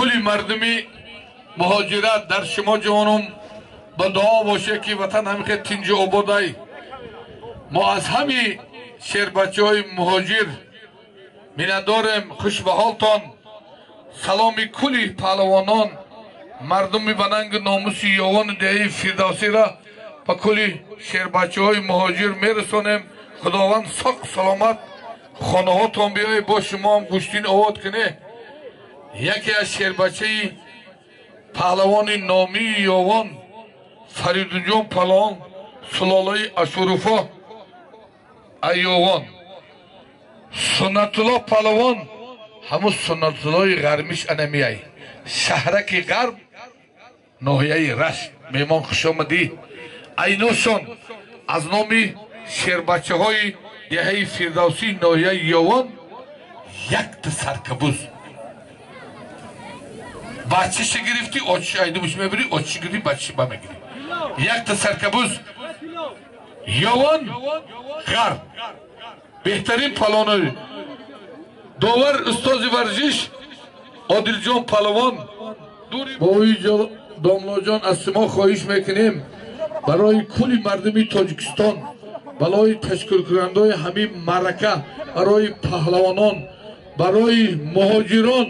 Кули мардуми муҳоҷират дар шумо ҷавонум ба дуо боше ки ватан ҳамихе тинҷу ободай. Мо аз ҳами шербачаҳои муҳоҷир миннатдорем. Хуш ба ҳолтон. Саломи кули паҳлавонон, мардуми ба нангу номуси ёвону деҳаи Фирдавсиро ба кули шербачаҳои муҳоҷир мерасонем. Худованд соқ саломат хонаҳотон биёед, бо шумоам гӯштин овод куне. Яке аз шербачаи паҳлавони номии ёвон Фаридунҷон паҳлавон, сулолаи Ашуруфо айёвон, Суннатулло паҳлавон, ҳамун Суннатуллои ғармиш анамияй, шаҳраки ғарб, ноҳияи Рашт. Меҳмон хушомадӣ. Айношон аз номи шербачаҳои деҳаи Фирдавсӣ ноҳияи Ёвон якта саркабуз. Бачаша гирифтӣ, очиш айдумиш мебирӣ, очиш гирифтӣ, бачаша ба мегирӣ. Якта саркабуз. Ёвон ғарб беҳтарин палонои довар устози варзиш Одилҷон палавон. Бои домлоҷон, аз шумо хоҳиш мекунем барои кули мардуми Тоҷикистон, барои ташкилкунандаҳои ҳамин маърака, барои паҳлавонон, барои муҳоҷирон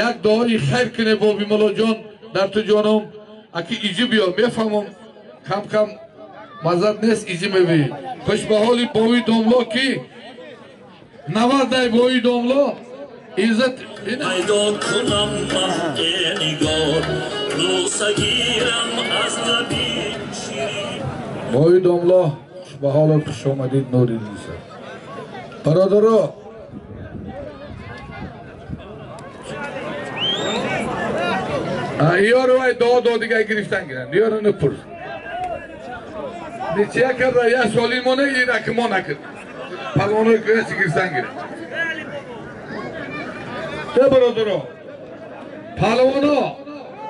як дуои хайр кунем. Боби молоҷон дар ту ҷоном аки иҷи биё, мефаҳмам кам кам маззат нест, иҷи мебӣ. Хуш ба ҳоли бови домло ки навардай бои домло иззат пайдо кунам маҳқи нигор, бӯса гирам аз лаби ширин. Бои домло хуш ба ҳолат, хуш омадид нури диса. Бародаро, иёро вай дуо додига гирифтан гиранд, иёро напурс. Ничия карда, я солимона ираки мо накард. Палвонои куяси гирифтан гиранд. Э бародаро, палвоно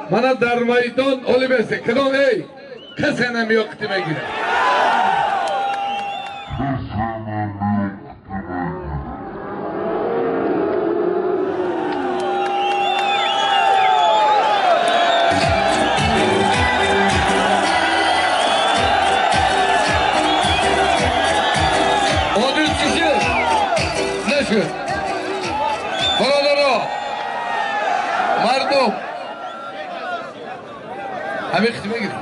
мана дар майдон оли бесе кадом эй касе намиё қити мегирад. Бародаро, мардум ҳамин қити мегирем,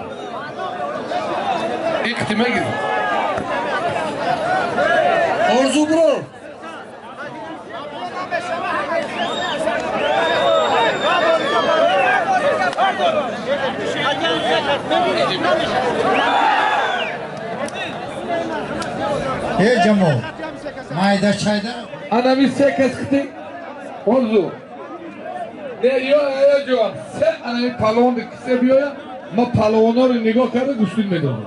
ин қити мегирем. Орзу бирор. Эй ҷамо, майда чайда анами се кас қити орзу. Не, ё ё ҷон, се анами палвон кисе биёя, ма палвонҳоро нигоҳ карда гӯштин медонам.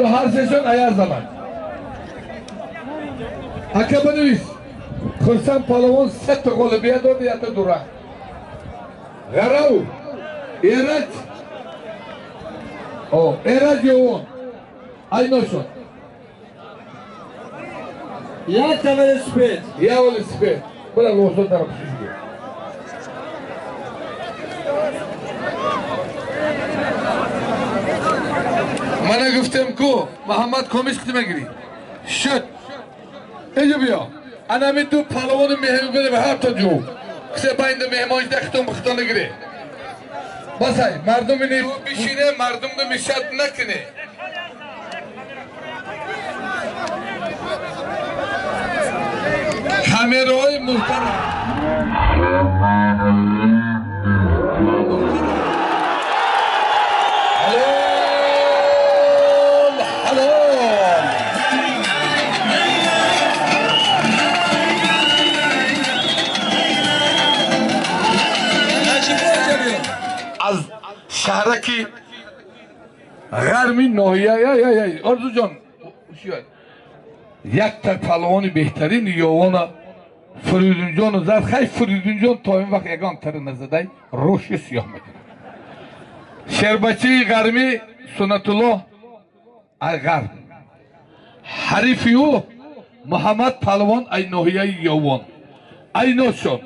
Ё ҳар сешон аяр занад. Ака бинавис, Хурсанд палвон сета ғолибият дод, якта дура. Ғарав, Эраҷ, о, Эраҷ Ёвон, айношон. Якта велосипед. Я велосипед. Бира лосо тараф шишге. Мана гуфтем ку Муҳаммад комиш қити мегирӣ. Шуд. Эҷо биё. Анами ду палвони меҳмон бире ба ҳар то ҷо. Кисе байнда меҳмон шуда хитон ба хитон нагире. Басай, мардум ини бишине, мардум мишад накуне. Камераҳои муҳтарам. Ҳалол, ҳалол. Аз шаҳраки ғарми ноҳия Орзуҷон, якта палвони беҳтарини ёвона Фаридунҷону зад. Хай Фаридунҷон то ин вақт ягон тари назадай, рӯши сиёҳ мекунад. Шербачаи ғармӣ Суннатулло ай ғарб, ҳарифи ӯ Муҳаммад палвон ай ноҳияи Ёвон. Айношон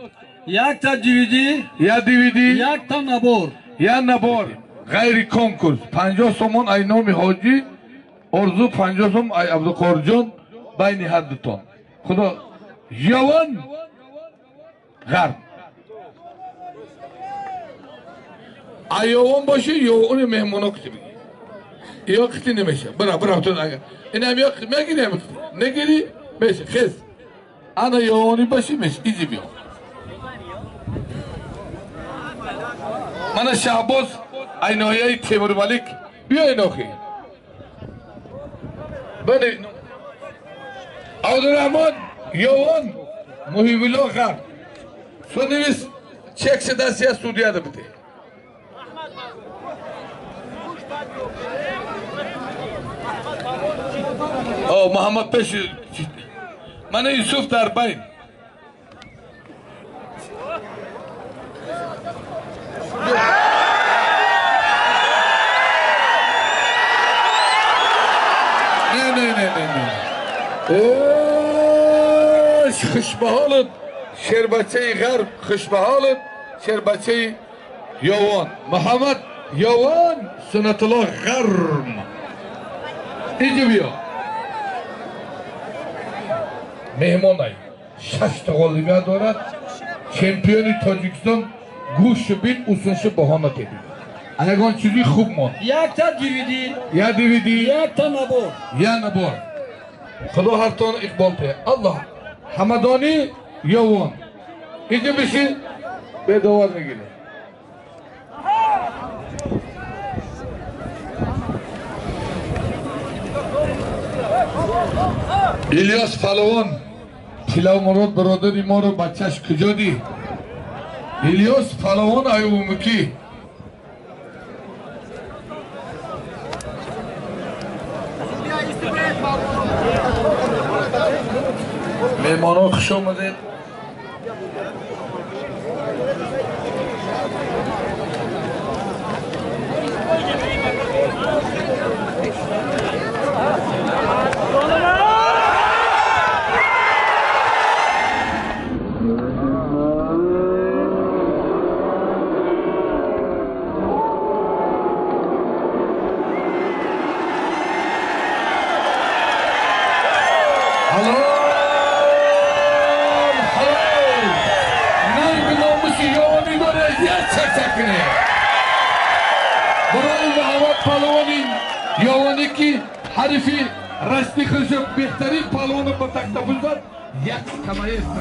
Якта DVD. Я DVD. Якта набор. Я набор. Ғайри конкурс. 50 сомон ай номи ҳоҷӣ Орзу, 50 сом ай Абдуқорҷон байни ҳар дутон. Худо Явон ғарб. Ай Явон боши, Явони меҳмоно қити бигӣ. Ё қити намеша. Бира, бира ту агар. Инам ё мегирӣ, нагирӣ, меша. Хез. Ана Явони боши, меша. Изи биё. Мана Шаҳбоз ай ноҳияи Темурмалик биё инохи. Бане Абдурраҳмон Явон Муҳибулло ғарб. Сонивис чек даст я судья да бите. О, Муҳаммад пеш мана Юсуф дар байн. Не, не, не, не, не. Ош, хушбаҳолат шербачаи ғарб, хушбаҳолат шербачаи Явон. Муҳаммад Явон Сунатулло ғарм. Иҷи биё. Меҳмонай 6 ғолибият дорад. Чемпиони Тоҷикистон гӯшу бин усуншу баҳона кедӣ. Ягон чизи хуб монд. Якта DVD. Я DVD. Якта набор. Я набор. Худо ҳартон иқбол те. Аллоҳ. Ҳамадонӣ Явон. Иҷи биши бедовар мегирӣ. Илёс Палвон Тилавмурод бародари моро бачаш куҷо дид? Илёс Палвон аюмукӣ. Меҳмонҳо хуш омадед. Ҳарифи растӣ худшо беҳтарин палвоно ба тахтапуз зад, як камаест.